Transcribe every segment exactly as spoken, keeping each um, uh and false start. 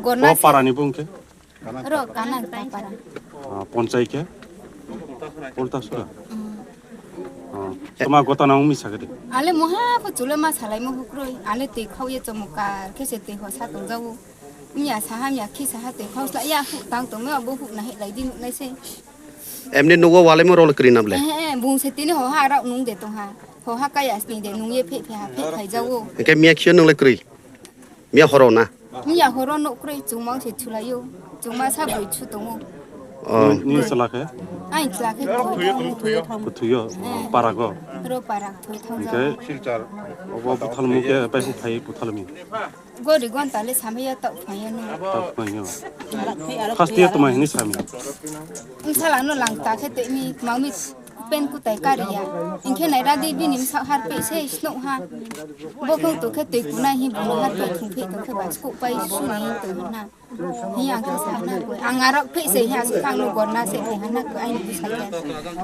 Gorna O se. Parani bung khe? Ro kana ta para. Ah, ponchai khe? Ulta sura. Mm. Ah, toma gotana umi sagede. Ale moha ko chule ma salai mo hukroi. Ale te khau ye chomokar khe se te ho sa tong jawo. Miya saha miya khi saha te khau sla ya hu tang tong me obo hu na he lai din nai se. Emni nugo walai mo rol kri nable. Eh eh bung se tini ho ha rau nung de tong ha. Ho ha kaya sni de nung ye phe phe ha phe khai jawo. Ke miya khio nung le kri. Miya horo na? Miya horo no kroi chungma se chulayo. Chungma sa boi chu tongo. Oh. Ni, ni chwla khe? Ai chwla khe koi thang thoi thang. Kuthuyo, eh, parago? Ro parak thoi thang. Hingke Silchar. Obo buthalmu khe pai hu phai buthalmi. Gori gon tale samaya tok phaya no. Tok phaya. First year tuma hini sami. Msala no lang ta khe te mi mami. Pen kutai kariya. Hingkhe naira di bini bwsak harpei se snok ha. Bokhong tokhe twi kunai hi bono harpei thungphi tokhe ba skok pai suni twi hana. Hi ang khe sakna koi. Ang arok phei se hi aswk ang no gorna se khe hana koi aini bwsai khe.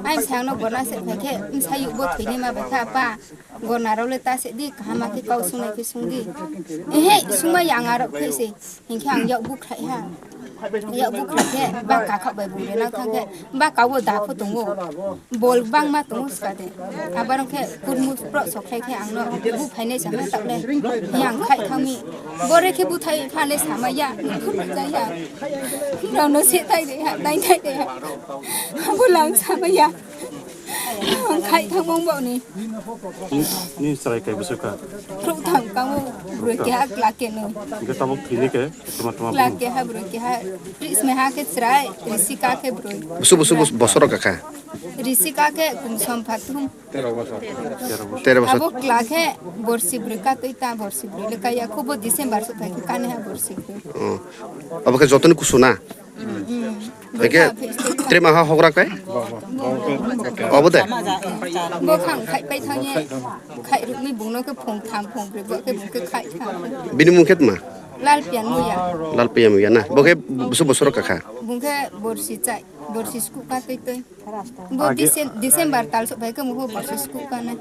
Aini sakno gorna se khe khe bwsai bo thwini ma bai kha apa. Gorna rok le ta se di kaham khe kau sungnai khe sung di. Ehe sungma yang arok phei se. Hinkhe ang yak bukhrai ha. Yak bukhrai khe ba kakhak bai bung rena thang khe ba kabo da pho tongo. Bol bangma tongo skade. Abar khe kurmu pro sokhrai khe ang no bu phainai sa ha takle. Yang khai thangmi. Bore khe buthai phane sama ya. Khum ja ya. Rao no se tai de ha, tai tai de ha. Abo lang sama ya. Ang khai thangmong bo ni. Ni, ni chwrai kai bwswk kha? Khrup thang kamo broi keha kla ke no. Hingke tabuk thini ke tuma tuma Kla bung. Keha broi keha. Pris me ha ke chwrai, risi ka ke broi. Busu busu bus bosoro kakha. Risi ka ke kum som phathum. Tero bosor. Tero bosor. Abo kla ke borsi broi ka twi ta borsi broi le kaya khubo December so thai ke kane ha borsi broi. Oh. Abo ke jotoni kusuna. Hingke trema ha hogra kai? Obo de? Bo khang khai pai thangye, khai rukni bungno khe phung tham phung brwi bo khe bung khe khai thang. Bini mung khe tma? Lal pian muya. Lal pian muya na. Bo khe busu bosoro kakha? Bung khe borsi chai, borsi sku ka twi twi. Bo Agi- Dicem-, December tal sok bai khe mung khe borsi sku ka na.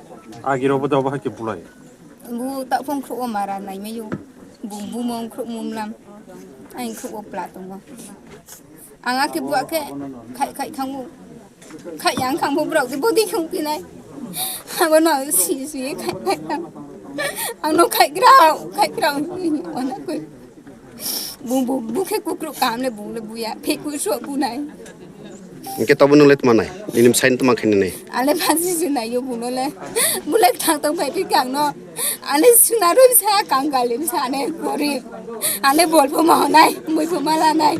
Agi robo da bo hai khe bulai. Bo ta phung khruo mara nai mayo. Bung bumung khruo mumlam. Ang khruo pla tongo. Ang akhe buakhe khai khai thango. Khai yang khangbo borok de bodi khung pinai. Abo no si si khai khai thang. Ang no khai grao, khai grao. Ona koi. Bung bu bu khe kukru kam le bung le buya. Phe ku so bunai. Hingke tobo nung le tma nai? Nini bwsai no tma khe nini? Ale phansi se nai yo buno le. Bulai thang tong phai phi kang no. Ale suna roi sa kang galim sa ane gorib. Ale bol pho ma honai, mui pho ma lanai.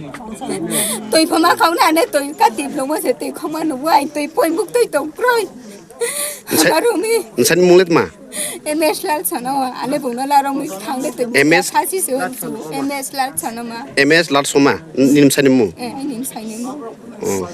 Toi pho ma khau na ane toi ka tip lo mo se toi khau ma no wai toi poi buk toi tong kroi. Nsai- Arumi. Nsai ni mung le tma? M S Lal Sanoma, ale buno la rong mui thang le toi. M S? Khasi se hon su. M S Lal Sanoma. M S Lal Soma, nini bwsai ni mung? Eh, ai nini bwsai ni mung. Oh.